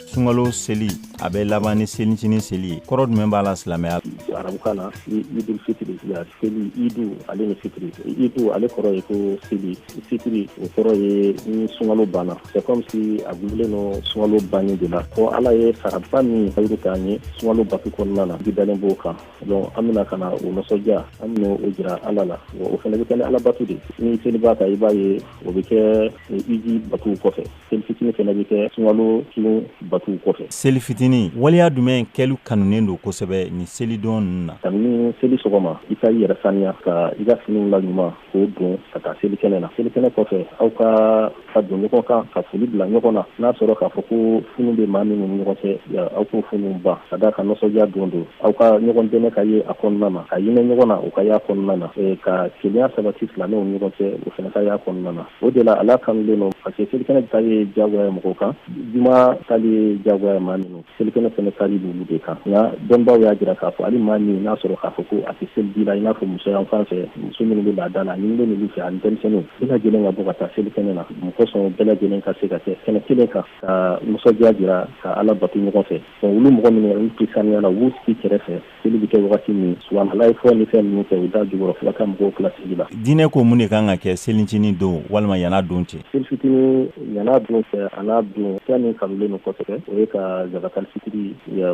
Sunkalo seli, a bɛ laban ni selicinin seli ye. Kɔrɔ jumɛn b'a la silamɛya? Arabukan na, idul fitiri, seli, idu ale ni fitiri. Idu, ale kɔrɔ ye ko seli. Fitiri, o kɔrɔ ye ni sunkalo banna. C'est comme si a gulonnen don sunkalo banni de la, ko Ala ye saraba min layidu k'an ye sunkalo batu kɔnɔna na, bi dalen b'o kan. Donc an bɛna ka na o nisɔndiya, an bɛna o jira Ala la. O fana bɛ kɛ ni Ala batu de. Ni seli b'a kan, i b'a ye o bɛ kɛ iji batuw kɔfɛ. Seli fitinin fana bɛ kɛ sunkalo sun batuw kɔfɛ. Seli fitinin, waleya jumɛn kɛli kanunen don kosɛbɛ ni selidon ninnu na? Kabini seli sɔgɔma, i ka i yɛrɛ saniya, ka i ka finiw la ɲuman k'o don ka taa selikɛnɛ na. Selikɛnɛ kɔfɛ, aw ka don ɲɔgɔn kan, ka foli bila ɲɔgɔn na. N'a sɔrɔ k'a fɔ ko funu bɛ maa minnu ni ɲɔgɔn cɛ, aw k'o funu ban, ka d'a kan nisɔndiya don don. Aw ka ɲɔgɔn dɛmɛ ka ye a kɔnɔna na, ka hinɛ ɲɔgɔn na, o ka y'a kɔnɔna na, ka kelenya sabati silamɛw ni ɲɔgɔn cɛ, o fana ka y'a kɔnɔna na. O de la ala kanulen don, parce que selikɛnɛ ta ye diyagoya ye mɔgɔw kan. Juma tali ye diyagoya ye maa minnu, selikɛnɛ fana tali b'olu de kan. Nka dɔnbaaw y'a jira k'a fɔ hali maa min n'a sɔrɔ k'a fɔ ko a tɛ seliji la, i n'a fɔ muso yan fan fɛ, muso minnu bɛ laada la, ɲinilen n'olu fɛ, ani denmisɛnninw bɛɛ lajɛlen ka bɔ ka taa selikɛnɛ na. Mun kosɔn? Bɛɛ lajɛlen ka se ka kɛ kɛnɛ kelen kan, ka nisɔndiya jira, ka Ala bato ɲɔgɔn fɛ. Olu mɔgɔ minnu olu tɛ saniya la, u b'u sigi kɛrɛfɛ seli bɛ kɛ wagati min, subahanallahi fɔ ni fɛn ninnu kɛ u da jukɔrɔ fo ka taa mɔgɔw tila seli la. Diinɛ ko mun de kan ka kɛ selicinin don walima yan'a don cɛ? Seli fitinin yan'a don cɛ, a n'a don, fɛn min kanulen don kosɛbɛ, o ye ka zakatal fitiri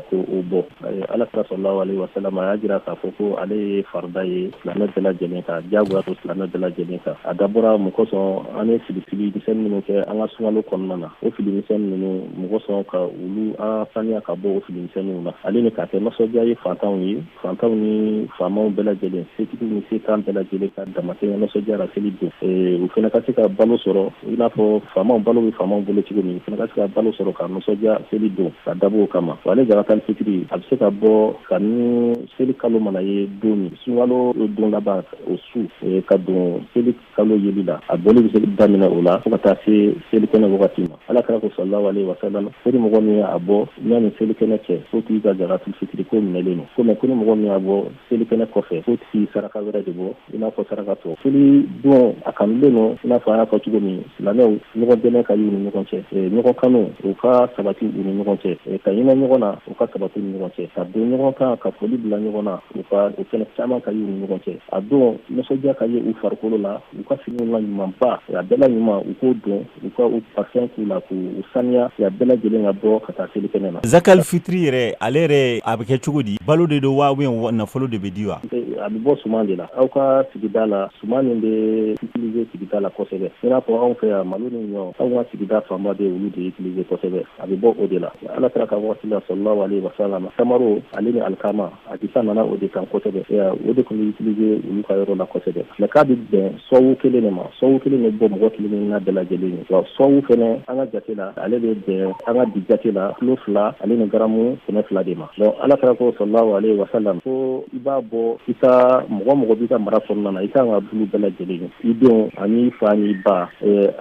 ko o bɔ. Ala kira sallallahu alaihi wasallam, a y'a jira k'a fɔ ko ale ye farida ye silamɛ bɛɛ lajɛlen kan, diyagoya don silamɛ bɛɛ lajɛlen kan. A dabɔra mun kosɔn? An ye filifili misɛnnin minnu kɛ an ka sunkalo kɔnɔna na, o fili misɛnnin ninnu, mɔgɔ sɔn ka olu an saniya ka bɔ o fili misɛnninw na, ale ni k'a kɛ nisɔndiya ye fantanw ye, fantanw ni faamaw bɛɛ lajɛlen, setigiw ni setan bɛɛ lajɛlen ka damakɛɲɛ nisɔndiya la seli don, u fana ka se ka balo sɔrɔ i n'a fɔ faamaw, balo bɛ faamaw bolo cogo min, u fana ka se ka balo sɔrɔ ka nisɔndiya seli don, ka dabɔ o kama. Ale zakatal fitiri, a bɛ se ka bɔ kabini seli kalo mana ye don min, sunkalo don laban o su ka don seli kalo yeli la, a bɔli bɛ se daminɛ o la fo ka taa se selikɛnɛ wagati ma. Ala kira ko sallallahu alaihi wasallam ko ni mɔgɔ min y'a bɔ yanni selikɛnɛ cɛ, k'o tigi ka zakatul fitiri ko minɛlen don, ko mais ko ni mɔgɔ min y'a bɔ selikɛnɛ kɔfɛ, k'o tigi saraka wɛrɛ de bɔ, i n'a fɔ saraka tɔ. Seli don, a kanulen don, i n'a fɔ an y'a fɔ cogo min, silamɛw ɲɔgɔn dɛmɛ ka y'u ni ɲɔgɔn cɛ, ɲɔgɔn kanu, o ka sabati u ni ɲɔgɔn cɛ, ka hinɛ ɲɔgɔn na, u ka sabati ni ɲɔgɔn cɛ, ka don ɲɔgɔn kan, ka foli bila ɲɔgɔn na, u ka o fɛnɛ caman ka y'u ni ɲɔgɔn cɛ. A don, nisɔndiya ka ye u farikolo la, u ka finiw la ɲumanba, a bɛɛ la ɲuman, u k'o don, u ka u parfum k'u la, k'u saniya, a bɛɛ lajɛlen ka bɔ ka taa seli kɛnɛ na. Zakal fitiri yɛrɛ, ale yɛrɛ, a bɛ kɛ cogo di? Balo de don wa, ou bien nafolo de bɛ di wa? A bɛ bɔ suman de la. Aw ka sigida la, suman min bɛ utiliser sigida la kosɛbɛ, i n'a fɔ anw fɛ yan, malo ni ɲɔ, anw ka sigida fanba bɛ olu de utiliser kosɛbɛ. A bɛ bɔ o de la. Ala kira ka waati la sallallahu alaihi wasallam, tamaro ale ni alikama, hadisa nana o de kan kosɛbɛ. O de tun bɛ utiliser olu ka yɔrɔ la kosɛbɛ. Mais k'a bɛ bɛn sɔwu kelen de ma, sɔwu kelen de bɔ mɔgɔ kelen kelenna bɛɛ lajɛlen ye. Wa sɔwu fɛnɛ, an ka jate la, ale bɛ bɛn an ka bi jate la kilo 2 ale ni garamu 200 de ma. Donc ala kira ko sallallahu alaihi wasallam ko i b'a bɔ i ka mɔgɔ mɔgɔ b'i ka mara kɔnɔna na, i kan ka bulu bɛɛ lajɛlen ye, i denw ani fa ni ba,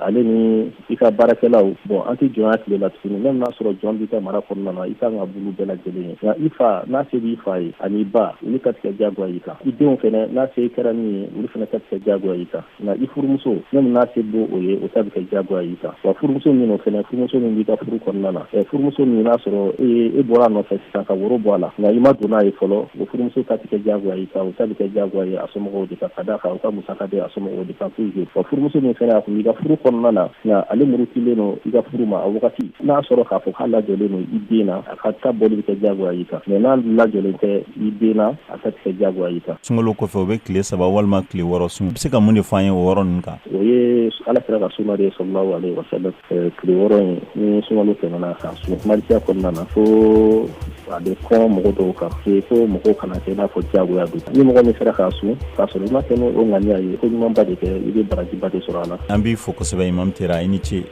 ale ni i ka baarakɛlaw. Bon, an tɛ jɔnya tile la tuguni. Même n'a sɔrɔ jɔn b'i ka mara kɔnɔna na, i kan ka bulu bɛɛ lajɛlen ye. Nka i fa, n'a se b'i fa ye, ani ba, olu ta tigɛ diyagoya i kan. I denw fɛnɛ, n'a se kɛra min ye, olu fɛnɛ ta tigɛ diyagoya i kan. Nka i furumuso, même n'a se b'o o ye, o ta bɛ kɛ diyagoya i kan. Wa furumuso min, o fɛnɛ, furumuso min b'i ka furu kɔnɔna na, furumuso min n'a sɔrɔ e bɔra a nɔfɛ sisan ka woro bɔ a la, nka i ma don n'a ye fɔlɔ, o furumuso ta tɛ kɛ diyagoya i kan. O ta bɛ kɛ diyagoya ye a somɔgɔw de kan, ka d'a kan u ka musaka bɛ a somɔgɔw de kan toujours. Wa furumuso min fɛnɛ, a tun b'i ka furu kɔnɔna na, nka ale murutilen don i ka furu ma a wagati, n'a sɔrɔ k'a fɔ k'a lajɔlen don i den na, a ka ta bɔli bɛ kɛ diyagoya i kan. Mais n'a lajɔlen tɛ i den na, a ta tɛ kɛ diyagoya i kan. Sunkalo kɔfɛ, o bɛ tile 3 walima tile 6 sun. I bɛ se ka mun de fɔ an ye o yɔrɔ ninnu kan? O ye ala kira ka sunna de ye sallallahu alaihi wasallam. Tile 6 in, ni sunkalo tɛmɛna, k'a sun. Malikiya kɔnɔna na, ko a bɛ kɔn mɔgɔ dɔw kan, ko mɔgɔw kana kɛ i n'a fɔ diyagoya don. Ni mɔgɔ min sera k'a sun k'a sɔrɔ i ma kɛ n'o ŋaniya ye, ko ɲumanba de kɛ, i bɛ barajiba de sɔrɔ a la. An b'i fo kosɛbɛ, Imam Tera, i ni ce.